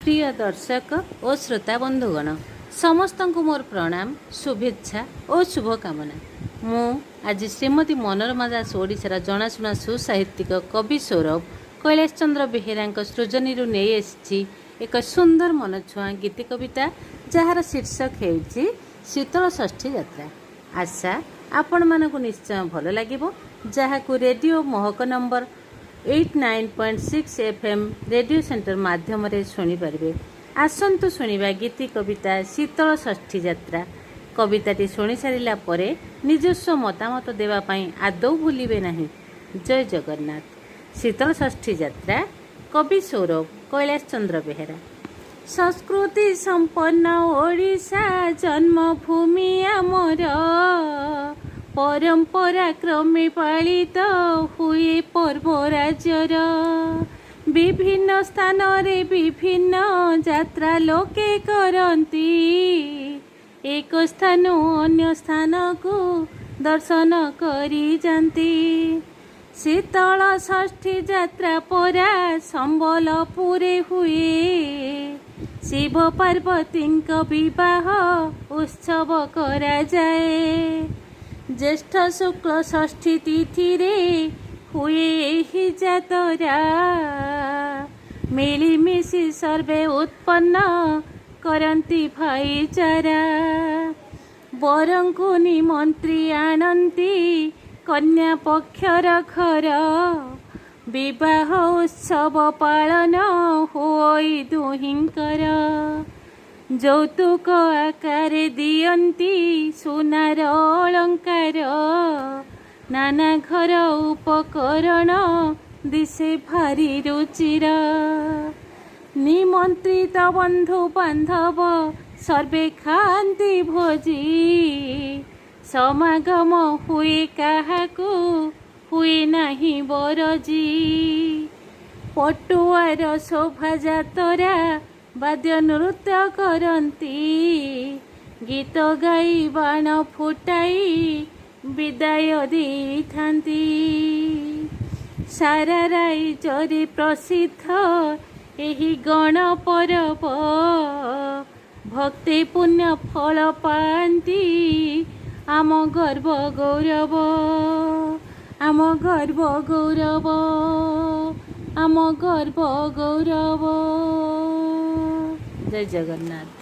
ପ୍ରିୟ ଦର୍ଶକ ଓ ଶ୍ରୋତା ବନ୍ଧୁଗଣ, ସମସ୍ତଙ୍କୁ ମୋର ପ୍ରଣାମ, ଶୁଭେଚ୍ଛା ଓ ଶୁଭକାମନା। ମୁଁ ଆଜି ଶ୍ରୀମତୀ ମନୋରମା ଦାସ, ଓଡ଼ିଶାର ଜଣାଶୁଣା ସୁସାହିତ୍ୟିକ କବି ସୌରଭ କୈଳାସ ଚନ୍ଦ୍ର ବେହେରାଙ୍କ ସୃଜନୀରୁ ନେଇ ଆସିଛି ଏକ ସୁନ୍ଦର ମନଛୁଆଁ ଗୀତି କବିତା, ଯାହାର ଶୀର୍ଷକ ହେଉଛି ଶୀତଳ ଷଷ୍ଠୀ ଯାତ୍ରା। ଆଶା ଆପଣମାନଙ୍କୁ ନିଶ୍ଚୟ ଭଲ ଲାଗିବ, ଯାହାକୁ ରେଡ଼ିଓ ମହକ ନମ୍ବର 89.6 FM radio centre ମାଧ୍ୟମରେ ଶୁଣିପାରିବେ। ଆସନ୍ତୁ ଶୁଣିବା ଗୀତି କବିତା ଶୀତଳ ଷଷ୍ଠୀ ଯାତ୍ରା। କବିତାଟି ଶୁଣି ସାରିଲା ପରେ ନିଜସ୍ୱ ମତାମତ ଦେବା ପାଇଁ ଆଦୌ ଭୁଲିବେ ନାହିଁ। ଜୟ ଜଗନ୍ନାଥ। ଶୀତଳ ଷଷ୍ଠୀ ଯାତ୍ରା, କବି ସୌରଭ କୈଳାସ ଚନ୍ଦ୍ର ବେହେରା। ସଂସ୍କୃତି ସମ୍ପନ୍ନ ଓଡ଼ିଶା ଜନ୍ମଭୂମି ଆମର, ପରମ୍ପରା କ୍ରମେ ପାଳିତ ହୁଏ ପର୍ବ ରାଜ୍ୟର। ବିଭିନ୍ନ ସ୍ଥାନରେ ବିଭିନ୍ନ ଯାତ୍ରା ଲୋକେ କରନ୍ତି, ଏକ ସ୍ଥାନ ଅନ୍ୟ ସ୍ଥାନକୁ ଦର୍ଶନ କରି ଯାନ୍ତି। ଶୀତଳ ଷଷ୍ଠୀ ଯାତ୍ରା ପରା ସମ୍ବଲପୁରେ ହୁଏ, ଶିବ ପାର୍ବତୀଙ୍କ ବିବାହ ଉତ୍ସବ କରାଯାଏ। ଜ୍ୟେଷ୍ଠ ଶୁକ୍ଳ ଷଷ୍ଠୀ ତିଥିରେ ହୁଏ ଏହି ଯାତରା, ମିଳିମିଶି ସର୍ବେ ଉତ୍ପନ୍ନ କରନ୍ତି ଭାଇଚାରା। ବରଙ୍କୁ ନିମନ୍ତ୍ରୀ ଆଣନ୍ତି କନ୍ୟା ପକ୍ଷର ଘର, ବିବାହ ଉତ୍ସବ ପାଳନ ହୋଇ ଦୁହିଁଙ୍କର। ଯୌତୁକ ଆକାରେ ଦିଅନ୍ତି ସୁନାର ଅଳଙ୍କାର, ନାନା ଘର ଉପକରଣ ଦିଶେ ଭାରି ରୁଚିର। ନିମନ୍ତ୍ରିତ ବନ୍ଧୁ ବାନ୍ଧବ ସର୍ବେ ଖାଆନ୍ତି ଭୋଜି, ସମାଗମ ହୁଏ କାହାକୁ ହୁଏ ନାହିଁ ବରଜି। ପଟୁଆର ଶୋଭାଯାତ୍ରା ବାଦ୍ୟ ନୃତ୍ୟ କରନ୍ତି, ଗୀତ ଗାଇ ବାଣ ଫୁଟାଇ ବିଦାୟ ଦେଇଥାନ୍ତି। ସାରା ରାଇଜରେ ପ୍ରସିଦ୍ଧ ଏହି ଗଣ ପରବ, ଭକ୍ତି ପୁଣ୍ୟ ଫଳ ପାଆନ୍ତି। ଆମ ଗର୍ବ ଗୌରବ, ଆମ ଗର୍ବ ଗୌରବ, ଆମ ଗର୍ବ ଗୌରବ। ଜୟ ଜଗନ୍ନାଥ।